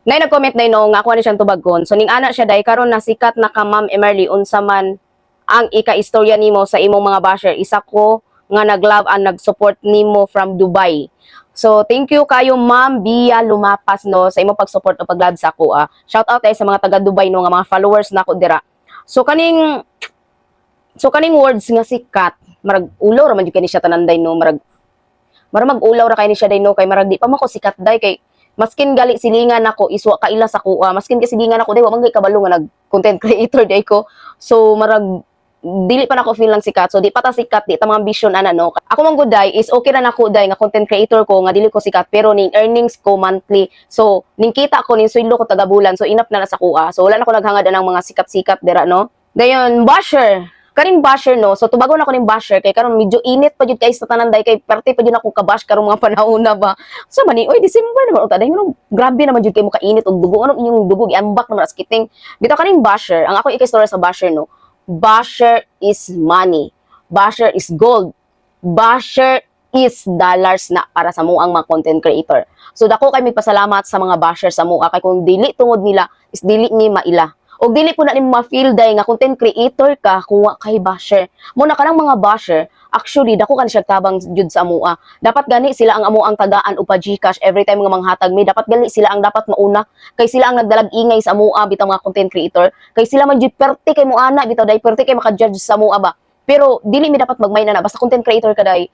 Nay nag-comment day no nga ako ni siyang tubagon. So ning ana siya day, "Karon na sikat na ka, Ma'am Emerly, unsa man ang ika-istorya nimo sa imong mga basher? Isa ko nga nag-love and nag-support nimo from Dubai." So thank you kayo, Ma'am Bia Lumapas, no, sa imong pag-support o pag-love sa ako ah. Shout out ay sa mga taga Dubai no nga mga followers nako dira. So kaning words nga sikat, marag ulaw ra man jud kani siya tanan day no, marag mag-ulaw ra kay ni siya day no, kay marag di pa man ko sikat day, kay maskin gali silingan ako iswa kaila sa kuha, maskin kay silingan ako day, wa man gay kabalo nga nag content creator day ko. So marag dili pa nako feel lang sikat. So di pa ta sikat, di ta mga ambisyon ana no. Ako man gud day is okay ra nako day nga content creator ko nga dili ko sikat, pero ning earnings ko monthly, so ning kita ko, ning sweldo ko taga bulan, so enough na na sa kuha. So wala na ko naghangad anang mga sikat-sikat dira no. Dayon basher, kaning basher no, so tubagon ako ning basher kay karon medyo init pa jud kay sa tanan day, kay parte pa jud akong kabash karong mga panahon na ba. Sa mani oy, December naman unta day, ngano grabe naman jud kay mo kainit og dugo, anong inyong dugo giambak naman as kiting. Bitaw kaning basher, ang ako ika-story sa basher no, basher is money, basher is gold, basher is dollars na para sa muang mga content creator. So dako kay pasalamat sa mga basher sa mua, kay kung dili tungod nila is dili ni maila. Og dili po na nimo ma-feel day nga content creator ka kung wa kay basher. Mo na kanang mga basher, actually dako kan siya tabang jud sa amua. Dapat gani sila ang amo ang tagaan og pa GCash every time nga manghatag mi. Dapat gali sila ang dapat mauna kay sila ang nagdalag ingay sa amua bitaw mga content creator. Kay sila man jud perte kay mo ana bitaw day, perte kay maka-judge sa amua ba. Pero dili mi dapat magmay na basta content creator ka day.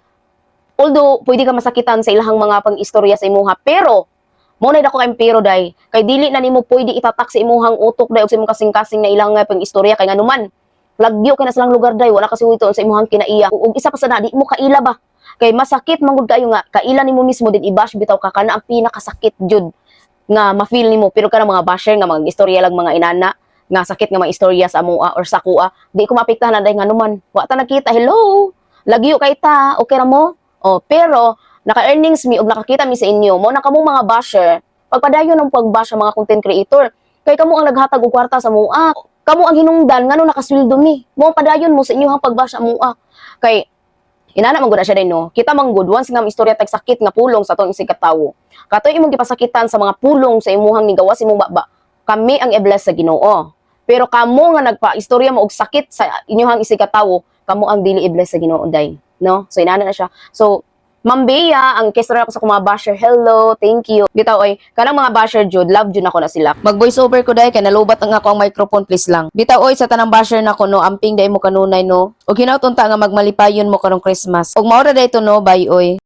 Although pwede ka masakitan sa ilahang mga pang-istorya sa imuha, pero mo na dako kay pero day kay dili na nimo pwede itatak sa imuhang utok day og sa imong kasing-kasing na ilang nga pang-istorya, kay nganuman lagyo kay na silang lugar day, wala kasi ito sa imuhang kinaiya. Ug isa pa sa na di mo kaila ba, kay masakit man gud kayo nga kaila nimo mismo din i-bash bitaw ka, kana ang pinakasakit jud nga ma-feel nimo. Pero kana mga basher nga mga istorya lang mga inana nga sakit nga mga istorya sa amoa or sa kuha, di ko maapektahan na day, nganuman wa ta nakita, hello, lagyo kay ta, okay ra mo oh. Pero naka-earnings mi og nakakita mi sa inyo. Mo na kamong mga basher, pagpadayon ng pag-bash sa mga content creator, kay kamo ang naghatag og kwarta sa mua, kamo ang hinungdan ngano nakasweldo mi. Mo padayon mo sa inyong pag-bash sa mua, kay inana man gud na siya din no. Kita man gud once nga istorya tag sakit nga pulong sa atong isig katawo, katoy imong gipasakitan sa mga pulong sa imuhang nigawas imong baba, kami ang i-bless sa Ginoo. Pero kamo nga nagpa-istorya mo og sakit sa inyuhang isig katawo, kamo ang dili i-bless sa Ginoo day no. So inana na siya. So Ma'am Bea, ang kisra ako sa mga basher, hello, thank you. Bitaw oy, kanang mga basher jud, love jud ako na sila. Mag voice over ko dahil kay nalubat ang ako ang microphone, please lang. Bitaw oy, sa tanang basher nako no, amping dai mo kanunay no. Og hinaut unta nga magmalipayon mo karong Christmas. Og mao ra day to no, bye oy.